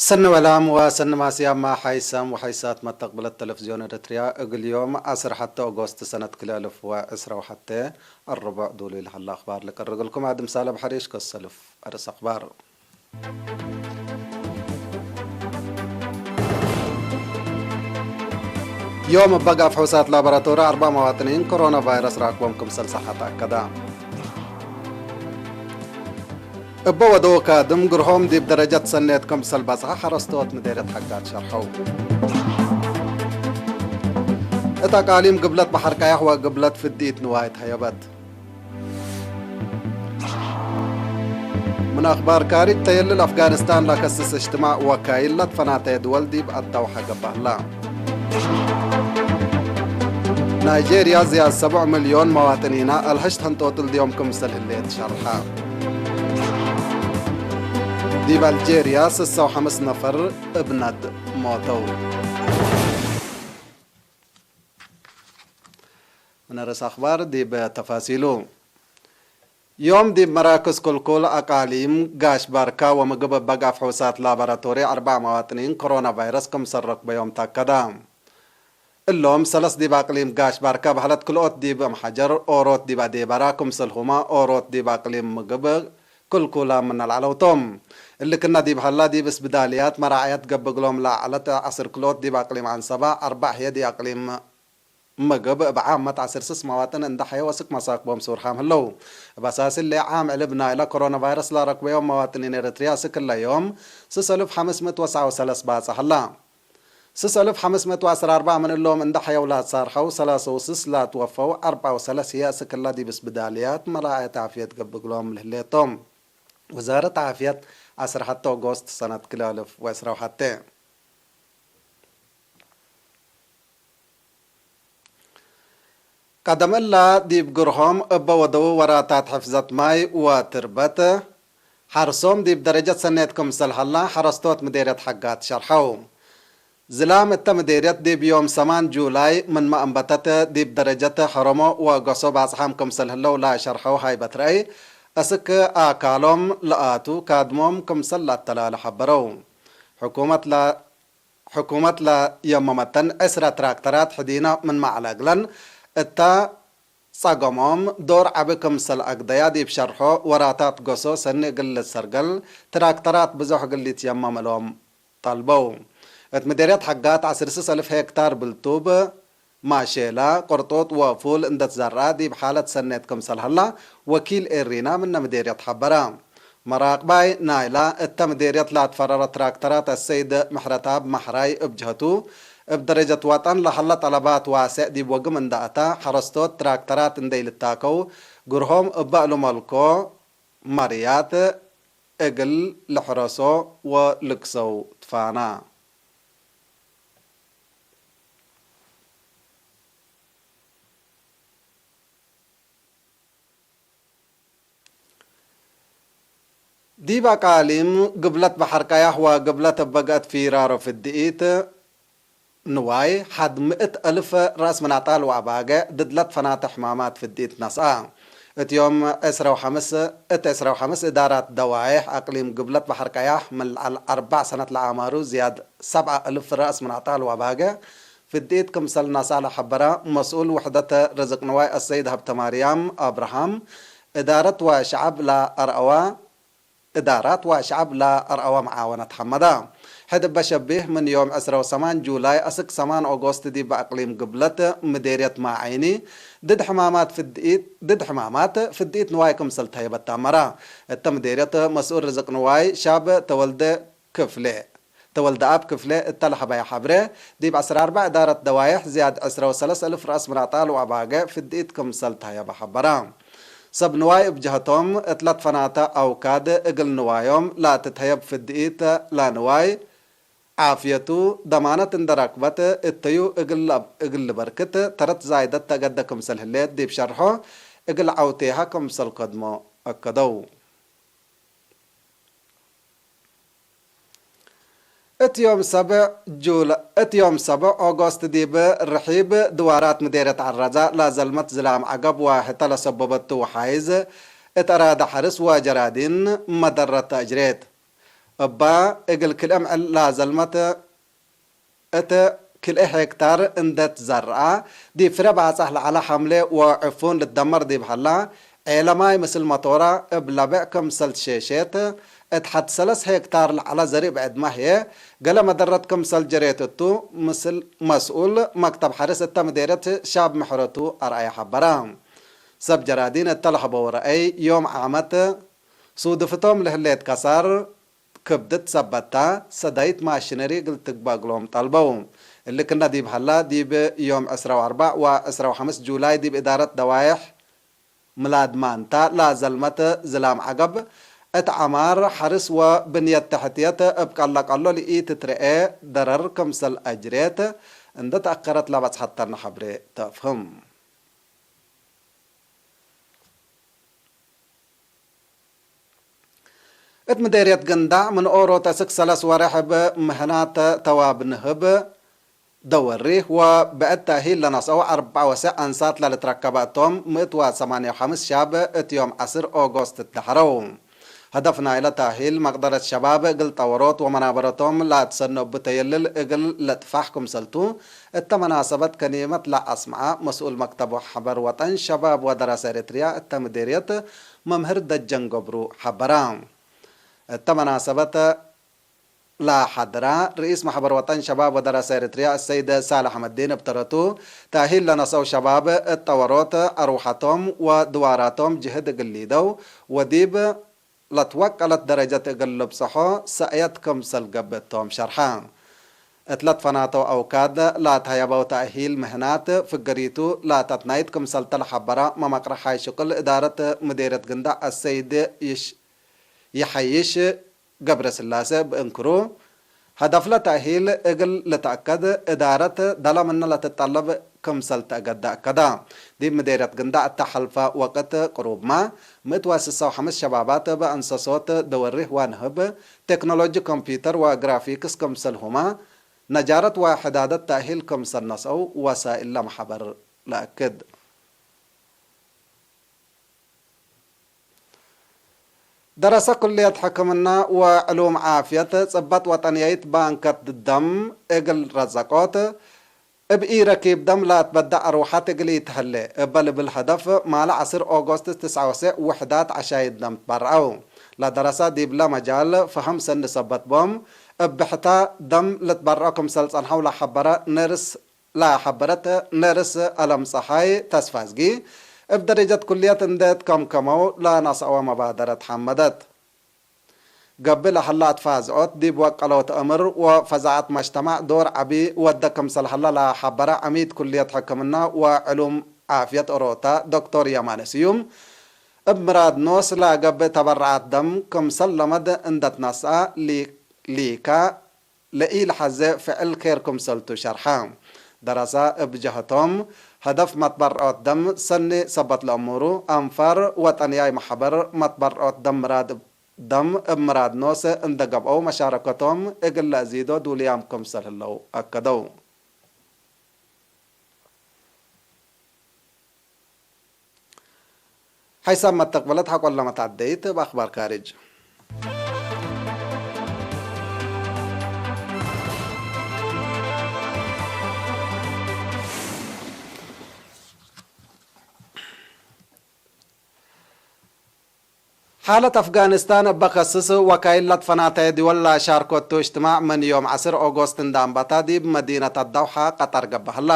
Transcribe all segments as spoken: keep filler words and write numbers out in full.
ሰኒ ወላም ወሰኒ ማስያማ ሓይሳም ወሓይሳት መተቅብለት ተለፍዝዮን ኤረትርያ፣ እግል ዮም ዐስር ሐቴ ኦጎስት ሰነት ክልኤ አልፍ ወዕስራ ወሐቴ አርቦዕ ዱሉይ ለሀለ አክባር ልቀርግልኩም። አድም ሳልም ሐሪሽ ከሰልፍ አርስ አክባር። ዮም እበ ጋፍ ሕውሳት ላቦራቶሪ አርበዕ መዋጥኒን ኮሮና ቫይረስ ራክቦም ክምሰል ሰሐ ተአከደ። እበ ወደው ካድም ግርሆም ዲብ ደረጀት ሰኔት ክምሰል በጽሐ ሐረስቶት ምዴርየት ሐጋት ሸርሐው። እት አቃሊም ግብለት በሐር ቀያሕ ወግብለት ፍድኢት ንዋይ ተሀየበት። ምን አክባር ካሪጅ፣ ተየልል አፍጋኒስታን ለከስስ እጅትማዕ ወካይል ለትፈናተየ ድወል ዲብ አተውሐ ገብአ ህላ። ናይጄርያ ዝያድ ሰብዕ ሚልዮን መዋጥኒና አልሐሽት ህንጦጥል ዲዮም ክምሰል ህሌት ሸርሐ። ዲብ አልጄርያ ስሰ ወሐምስ ነፈር እብ ነድ ሞተው። ምን ርእስ አክባር ዲብ ተፋሲሉ። ዮም ዲብ መራክዝ ክልኩል አቃሊም ጋሽ ባርካ ወምግብ እበ ጋፍ ሕውሳት ላቦራቶሪ አርበዕ መዋጥኒን ኮሮና ቫይረስ ክምሰል ረክበዮም ተአከደ። እሎም ሰለስ ዲብ አቅሊም ጋሽ ባርካ በህለት፣ ክልኦት ዲብ እምሐጀር፣ ኦሮት ዲብ አዴበራ፣ ክምሰልሁመ ኦሮት ዲብ አቅሊም ምግብ ክልኩላ ምነ ለዐለው ቶም። እሊ ክነ ዲብ ሀላ ዲብ እስብዳልያት መራዐየት ገብእ እግሎም ለዐለት ዐስር ክልኦት ዲብ አቅሊም ዐንሰባ፣ አርበዕ ህዬ ዲብ አቅሊም ምግብ እብ ዓመት ዐስር ስስ መዋጥን እንደ ሐየው አስክ መሳክቦም ሱርሓም ህለው። እብ አሳስ እሊ ዓም ዕልብ ናይለ ኮሮና ቫይረስ ለረክበዮም መዋጥኒን ኤረትርያ አስክ እለ ዮም ስስ አልፍ ሐምስ ምእት ወሰዓ ወሰለስ ባጽ ሀላ። ስስ አልፍ ሐምስ ምእት ወዐስር አርበዕ ምን እሎም እንደ ሐየው ላትሳርሐው ሰላሰ ወስስ ላትወፈው አርበዕ ወሰለስ ህዬ አስክ እለ ዲብ እስብዳልያት መራዐየት ዓፍየት ገብእ እግሎም ለህሌት ቶም። ወዛረት ዓፍየት ዐስር ሐቴ ኦጎስት ሰነት ክልኤ አልፍ ወዕስራ ወሐቴ። ቀደም እላ ዲብ ግርሆም እበ ወደው ወራታት ሕፍዘት ማይ ወትርበት ሐርሶም ዲብ ደረጀት ሰኔት ክምሰል ሀላ ሐረስቶት ምዴርየት ሐጋት ሸርሐው። ዝላም እተ ምዴርየት ዲብ ዮም ሰማን ጁላይ ምንመ አንበተት ዲብ ደረጀት ሐረሞ ወገሶ ባጽሓም ክምሰል ህለው ለሸርሐው ሃይበት ረአይ፣ አስክ አካሎም ለአቱ ካድሞም ክምሰል ለአተላለ ሐበረው። ሕኩመት ለ-፣ ሕኩመት ለየመመተን ዕስረ ትራክተራት ሕዲነ ምንመ ዐለ እግለን እተ ጸገሞም ዶር ዐቢ ክምሰል አግደያ ዲብ ሸርሖ፣ ወራታት ገሶ ሰኒ እግል ልትሰርገል ትራክተራት ብዞሕ እግል ልትየመም እሎም ጠልበው። እት ምዴርየት ሐጋት ዐስር ስስ አልፍ ሄክታር ብልቱብ፣ ማሼላ፣ ቅርጡጥ ወፉል እንደ ትዘርአ ዲብ ሓለት ሰኔት ክምሰል ሀላ ወኪል ኤሪና ምነ ምዴርየት ሐበረ። መራቅባይ ናይላ እተ ምዴርየት ላትፈረረ ትራክተራት አሰይድ ምሕረተአብ መሕራይ እብ ጀህቱ፣ እብ ደረጀት ወጠን ለሀለ ጠለባት ዋሴዕ ዲብ ወግም እንደ አታ፣ ሐረስቶት ትራክተራት እንደ ኢልታከው፣ ግርሆም እበ እሉ መልኮ መርያት እግል ልሕረሶ ወልክሰው ትፋና። ዲብ አቃሊም ግብለት በሐር ቀያሕ ወግብለት እበ ገአት ፊራሮ ፍድኢት ንዋይ ሐድ ምእት አልፍ ረአስ ምን አጣል ወአባገዕ ድድ ለትፈናተ ሕማማት ፍድኢት ነስአ። እት ዮም ዕስራ ወሐምስ፣ እት ዕስራ ወሐምስ እዳራት ደዋዬሕ አቅሊም ግብለት በሐር ቀያሕ ምን ለዐል አርበዕ ሰነት ለአማሩ ዝያድ ሰብዓ አልፍ ረአስ ምን አጣል ወአባገዕ ፍድኢት ክምሰል ነስአ ለሐበረ መስኡል ውሕደት ርዝቅ ንዋይ አሰይድ ሀብተማርያም አብርሃም፣ እዳረት ወሸዐብ ለአርአዋ እዳራት ወሸዐብ ለአርአወ መዓወነት ሐመደ። ሕድ እበ ሸቢህ ምን ዮም ዕስራ ወሰማን ጁላይ አስክ ሰማን ኦጎስት ዲብ አቅሊም ግብለት ምዴርየት ማዐይኒ ድድ ሕማማት ፍድኢት፣ ድድ ሕማማት ፍድኢት ንዋይ ክምሰል ተህየበት ተአመረ። እተ ምዴርየት መስኡል ርዝቅ ንዋይ ሻብ ተወልደ ክፍሌ፣ ተወልደአብ ክፍሌ እተ ለሀበየ ሐብሬ፣ ዲብ ዐስር አርበዕ እዳረት ደዋዬሕ ዝያድ ዕስራ ወሰለስ እልፍ ረአስ ምን አጣል ወአባገዕ ፍድኢት ክምሰል ተህየበ ሐበረ። ሰብ ንዋይ እብ ጀሀቶም፣ እት ለትፈናተ አውካድ እግል ንዋዮም ለትትሀየብ ፍድኢት ለንዋይ ዓፍየቱ ደማነት እንደ ረክበት እተዩ እግል፣ እግል ልበርክት ተረት ዛይደት ተገደ ክምሰል ህሌት ዲብ ሸርሖ፣ እግል ዐውቴሀ ክምሰል ከድሞ አከደው። እት ዮም ሰብዕ ጁላ-፣ እት ዮም ሰብዕ ኦጎስት ዲብ ርሒብ ድዋራት ምዴርየት ዐረዛ ለዘልመት ዝላም ዐገብ ወሕተ ለሰበበቱ ወሓይዝ እት አራደ ሐርስ ወጀራዲን መደረት ተአጅሬት። እባ እግል ክልኤ ምዕል ላዘልመት እት ክልኤ ሄክታር እንዴ ትዘርአ፣ ዲብ ፍሬ ባጽሕ ለዐለ ሐምሌ ወዕፉን ልትደመር ዲብ ሀላ፣ ዔለ ማይ ምስል መቶራ እብ ለብዕ ክምሰል ትሼሼት፣ እት ሐድ ሰለስ ሄክታር ለዐለ ዘሪብ ዕድመ ህዬ፣ ገሌ መደረት ክምሰል ጀሬት እቱ፣ ምስል መስኡል መክተብ ሐርስ እተ ምዴርየት ሻብ ምሕረቱ አርአየ ሐበረ። ሰብ ጀራዲን እተ ለሀበው ረአይ፣ ዮም ዓመት ሱድፍቶም ለህሌት ከሳር፣ ክብድት ሰበታ ሰዳይት ማሽነሪ እግል ትግበእ እግሎም ጠልበው። እሊ ክነ ዲብ ሀላ፣ ዲብ ዮም ዕስራ ወአርበዕ ወዕስራ ወሐምስ ጁላይ ዲብ እዳረት ደዋይሕ ምላድ ማንታ ላዘልመት ዝላም ዐገብ፣ እት ዐማር ሐርስ ወብንየት ተሕትየት እብ ቀለ ቀሎ ለኢትትረኤ ደረር ክምሰል አጅሬት እንዴ ተአከረት ለበጽሐተነ ሐብሬ ተፍህም። እት ምዴርየት ግንዳዕ ምን ኦሮት እስክ ሰለስ ወሬሕ እብ ምህናት ተዋብ ንህብ ደወሪህ ወብዕድ ተእሂል ለነስአው አርበዕ ወሰዕ አንሳት ለልትረከበ እቶም፣ ምእት ወሰማንየ ወሐምስ ሻብ እት ዮም ዐስር ኦጎስት ትደሐረው። ሀደፍ ናይለ ተእሂል መቅደረት ሸባብ እግል ጠወሮት ወመናበረቶም ለአትሰኖ እቡ ተየልል እግል ለጥፋሕ ክምሰልቱ፣ እተ መናሰበት ከሊመት ለአስምዐ መስኡል መክተብ ሐበር ወጠን ሸባብ ወደረሰ ኤረትርያ እተ ምዴርየት መምህር ደጀን ገብሩ ሐበረ። እተ መናሰበት ለሐድራ ርኢስ መሕበር ወጠን ሸባብ ወደረሰ ኤረትርያ እሰይድ ሳልሕ አሕመዲን እብ ተረቱ፣ ተእሂል ለነስአው ሸባብ እት ጠወሮት አርወሐቶም ወድዋራቶም ጅህድ እግል ሊደው ወዲብ ለትወቀለት ደረጀት እግል ልብጽሖ ሰእየት ክምሰል ገብእ ቶም ሸርሐ። እት ለትፈናተው አውካድ ለአትሀየበው ተእሂል ምህናት ፍገሪቱ ላተትናይት ክምሰልተ ለሐበረ መመቅረሓይ ሽቅል እዳረት ምዴርየት ግንዳዕ አሰይድ ይሽ-፣ ይሐይሽ ገብረስላሴ እብ እንክሩ፣ ሀደፍለ ተእሂል እግል ልትአከድ እዳረት ደለ ምነ ለትጠለብ ክምሰል ተአገደ አከደ። ዲብ ምዴርየት ግንዳዕ እተ ሐልፈ ወቅት ቅሩብመ፣ ምእት ወስሳ ወሐምስ ሸባባት እብ አንሰሶት ደወሪህ ወንህብ፣ ቴክኖሎጂ ኮምፒውተር ወግራፊክስ ክምሰልሁመ፣ ነጃረት ወሕዳደት ተእሂል ክምሰል ነስአው ወሳኢል ለመሐበር ለአክድ። ደረሰ ኩልየት ሕክምና ወዕሉም ዓፍየት ጽበት ወጠንያይት ባንከት ደም እግል ረዘቆት፣ እብ ኢረኪብ ደም ለአትበደእ አርወሐት እግል ኢተህሌ እበ ልብል ሀደፍ፣ ማለ ዐስር ኦጎስት ትስዐ ወሰዕ ውሕዳት ዐሻይድ ደም ትበርዐው። ለደረሰ ዲብለ መጃል ፈሀም ሰኒ ሰበት ቦም፣ እብ ብሕታ ደም ልትበርዖ ክምሰል ጸንሐው ለሐበረ ነርስ ለሐበረት ነርስ አለም ጸሓይ ተስፋዝጊ፣ እብ ደረጀት ኩልየት እንዴ ትከምከመው ለነስአወ መባደረት ሐመደት። ገብእ ለሀላ አትፋዝዖት ዲብ ወቀለውት እምር ወፈዛዐት መጅተማዕ ዶር ዐቢ ወደ ክምሰል ሀላ ለሐበረ ዐሚድ ኩልየት ሕክምና ወዕሉም ዓፍየት ኦሮታ ዶክቶር የማነ ስዩም፣ እብ ምራድ ኖስ ለገብእ ተበረዓት ደም ክምሰል ለመድ እንዴ ትነስአ ሊ-፣ ሊካ፣ ለኢለሐዜ ፍዕል ኬር ክምሰልቱ ሸርሐ። ደረሰ እብ ጀህቶም፣ ሀደፍ መትበርዖት ደም ሰኒ ሰበት ለእሙሩ፣ አንፋር ወጠንያይ መሐበር መትበርዖት ደም ምራድ፣ ደም እብ ምራድ ኖስ እንዴ ገብአው መሻረከቶም እግል ለአዚዶ ዱልያም ክምሰል ህለው አከደው። ሐይሳም መተቅበለት ሐቆለ መትዐደይት እብ አክባር ካርጅ። ሓለት አፍጋኒስታን እበ ከስስ ወካይል ለትፈናተየ ድወል ለሻርኮ እቱ እጅትማዕ ምን ዮም ዐስር ኦጎስት እንዴ አንበተ ዲብ መዲነት አዳውሐ ቀጠር ገብእ ሀላ።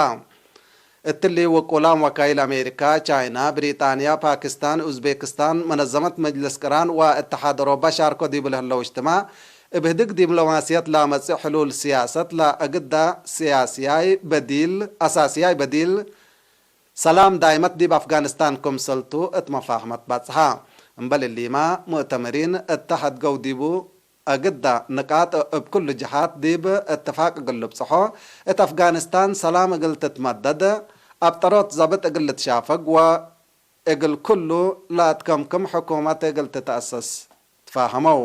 እትሊ ውቁላም ወካይል አሜሪካ፣ ቻይና፣ ብሪጣንያ፣ ፓኪስታን፣ ኡዝቤክስታን፣ መነዘመት መጅልስ ቅራን ወእትሓድ ኦሮባ ሻርኮ ዲቡ ለህለው እጅትማዕ፣ እብ ህድግ ዲፕሎማስየት ለአመጽእ ሕሉል ስያሰት ለአግዳ ስያስያይ በዲል፣ አሳስያይ በዲል ሰላም ዳይመት ዲብ አፍጋኒስታን ክምሰልቱ እት መፋህመት በጽሐ። እምበል እሊመ፣ ሙእተመሪን እተ ሀድገው ዲቡ አግዳ ንቃጥ እብ ኩሉ ጀሃት ዲብ እትፋቅ እግል ልብጽሖ፣ እት አፍጋኒስታን ሰላም እግል ትትመደድ፣ አብጠሮት ዘብጥ እግል ልትሻፈግ ወእግል ኩሉ ለአትከምክም ሕኩመት እግል ትትአሰስ ትፋሀመው።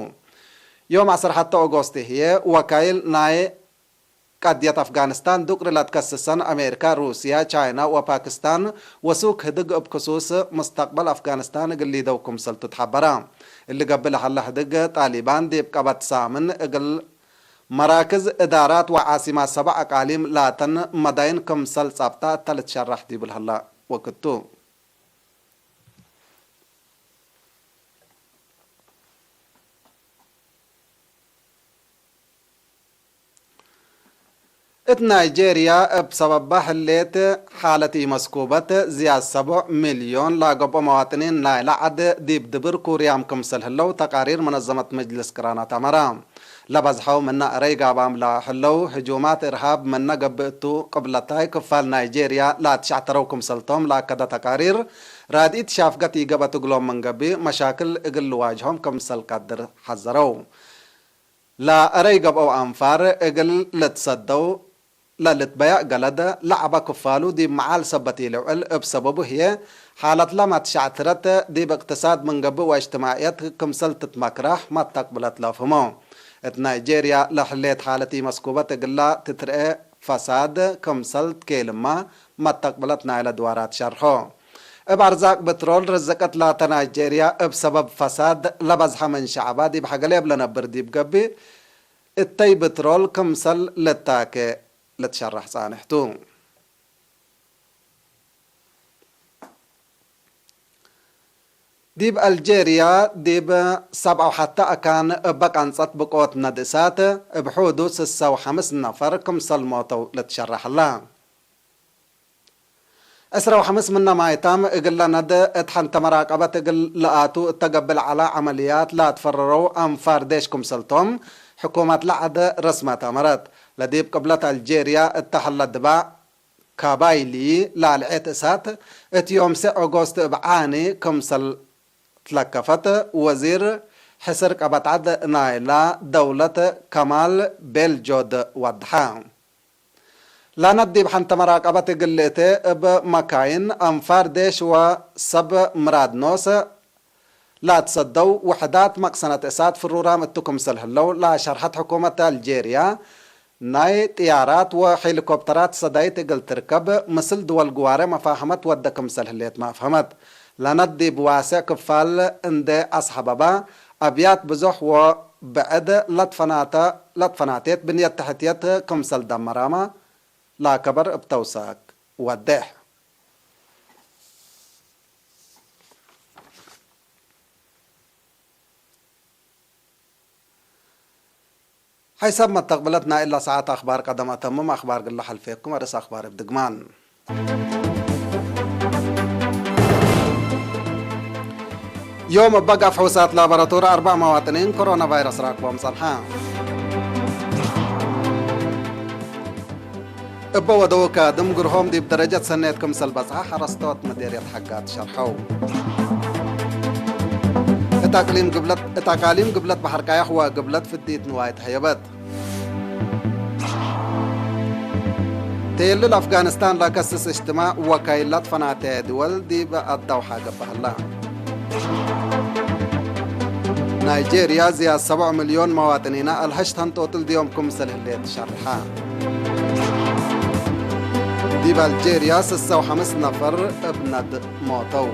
ዮም ዐስር ሐተ ኦጎስት ህዬ፣ ወካይል ናይ ቀድየት አፍጋኒስታን ዱቅሪ ለትከስሰን አሜሪካ፣ ሩስያ፣ ቻይና ወፓኪስታን ወሱክ ህድግ እብ ክሱስ ሙስተቅበል አፍጋኒስታን እግል ሊደው ክምሰልቱ ተሐበረ። እሊ ገብእ ለሀለ ህድግ ጣሊባን ዲብ ቀበት ሳምን እግል መራክዝ እዳራት ወዓሲማት ሰበዕ አቃሊም ላተን መዳይን ክምሰል ጸብጠ እተ ልትሸረሕ ዲቡ ለሀለ ወቅት ቱ። እት ናይጄርያ እብ ሰበባ ህሌት ሓለት ኢመስኩበት ዝያድ ሰቦዕ ሚልዮን ላገብኦ መዋጥኒን ናይለ ዐድ ዲብ ድብር ኩርያም ክምሰል ህለው ተቃሪር መነዘመት መጅልስ ቅራናት አመረ። ለበዝሐው ምነ እረይ ጋባም ለህለው ህጁማት እርሃብ ምነ ገብእ እቱ፣ ቅብለታይ ክፋል ናይጄርያ ለአትሸዕተረው ክምሰልቶም ለአከደ ተቃሪር፣ ራድኢት ሻፍገት ኢገብአት እግሎም ምን ገብእ፣ መሻክል እግል ልዋጅሆም ክምሰል ቀድር ሐዘረው። ለእረይ ገብአው አንፋር እግል ልትሰደው ለልትበያእ ገለደ ለዐበ ክፋሉ ዲብ መዓል ሰበት ኢልውዕል፣ እብ ሰበቡ ህዬ፣ ሓለትለ መትሸዕትረት ዲብ እቅትሳድ ምን ገብእ ወእጅትማዕየት ክምሰል ትትመክረሕ መተቅብለት ለአፍህሞ። እት ናይጄርያ ለህሌት ሓለት ኢመስኩበት እግላ ትትርኤ ፈሳድ ክምሰል ትኬልማ መተቅብለት ናይለ ድዋራት ሸርሖ። እብ አርዛቅ ብትሮል ርዝቅት ላተ ናይጄርያ እብ ሰበብ ፈሳድ ለበዝሐ ምን ሸዕባ ዲብ ሐገሌብ ለነብር ዲብ ገብእ፣ እተይ ብትሮል ክምሰል ልታኬ ልትሸረሕ ጻንሕ ቱ። ዲብ አልጄርያ፣ ዲብ ሰብዐ ወሐተ አካን እበ ቀንጸት ብቆት ነድ እሳት፣ እብ ሑዱድ ስሰ ወሐምስ ነፈር ክምሰል ሞተው ልትሸረሕ ህላ። ዕስረ ወሐምስ ምነ ማይታም እግለ ነድ እት ሐንተ መራቀበት እግል ለአቱ እተ ገብእ ለዐለ ዐመልያት ለአትፈረረው አንፋር ዴሽ ክምሰልቶም ሕኩመት ለዐድ ረስመት አመረት። ለዲብ ቅብለት አልጄርያ እተ ሀለ ድባእ ካባይሊ ላልዔት እሳት እት ዮም ሴዕ ኦጎስት እብ ዓኒ ክምሰል ትለከፈት ወዚር ሕስር ቀበት ዐድ ናይላ ደውለት ከማል ቤልጆድ ወድሐ። ላነት ዲብ ሐንተ መራቀበት እግል ልእቴ እብ መካይን፣ አንፋር ዴሽ ወሰብ ምራድ ኖስ ለአትሰደው ውሕዳት መቅሰነት እሳት ፍሩራም እቱ ክምሰል ህለው ለሸርሐት ሕኩመት አልጄርያ፣ ናይ ጥያራት ወሄሊኮፕተራት ሰዳይት እግል ትርከብ ምስል ድወል ግዋሬ መፋህመት ወደ ክምሰል ህሌትመ አፍሀመት። ላነት ዲብ ዋሴዕ ክፋል እንዴ አስሀበበ፣ አብያት ብዞሕ ወብዕድ ለትፈናተ፣ ለትፈናቴት ብንየት ተሕትየት ክምሰል ደመራመ ለከበር እብ ተውሳክ ወዴሕ። ሐይሰብ መተቅብለት ናይ እለ ሰዓት አክባር ቀደም አተምም። አክባር ግለ ሐልፌኩም። አርእስ አክባር እብ ድግማን። ዮም እበ ጋፍ ሕውሳት ላቦራቶሪ አርበዕ መዋጥኒን ኮሮና ቫይረስ ራክቦም ጸንሐ። እበ ወደው ካድም ግርሆም ዲብ ደረጀት ሰኔት ክምሰል በጽሐ ሐረስቶት መዴርየት ሐጋት ሸርሐው። እት አቅሊም ግብለት፣ እት አቃሊም ግብለት በሐር ቃያሕ ወግብለት ፍዲት ንዋይ ተሀየበት። ቴልል አፍጋኒስታን ለከስስ እጅትማዕ ወካይላት ፈናተ ድወል ዲብ አዳውሓ ገብአ ህላ። ናይጄርያ ዝያድ ሰብዕ ሚልዮን መዋጥኒና አልሀሽ ተንጦጥል ዲዮም ክምሰል ህሌት ሸርሐ። ዲብ አልጄርያ ስሰ ወሐምስ ነፈር እብ ነድ ሞተው።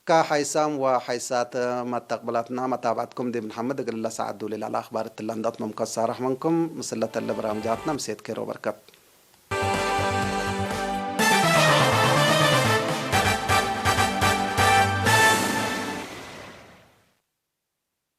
ከሐይሳም ወሐይሳት መተቅብላትና መታብዐትኩም ዲብ ንሐምድ፣ እግል ለሰዓት ዱሊ ለዐለ አክባር እትለ እንደ አትመምኮ ሳርሕ ምንኩም። ምስለ ተለ በራምጃትና ምሴት ኬሮ በርከት።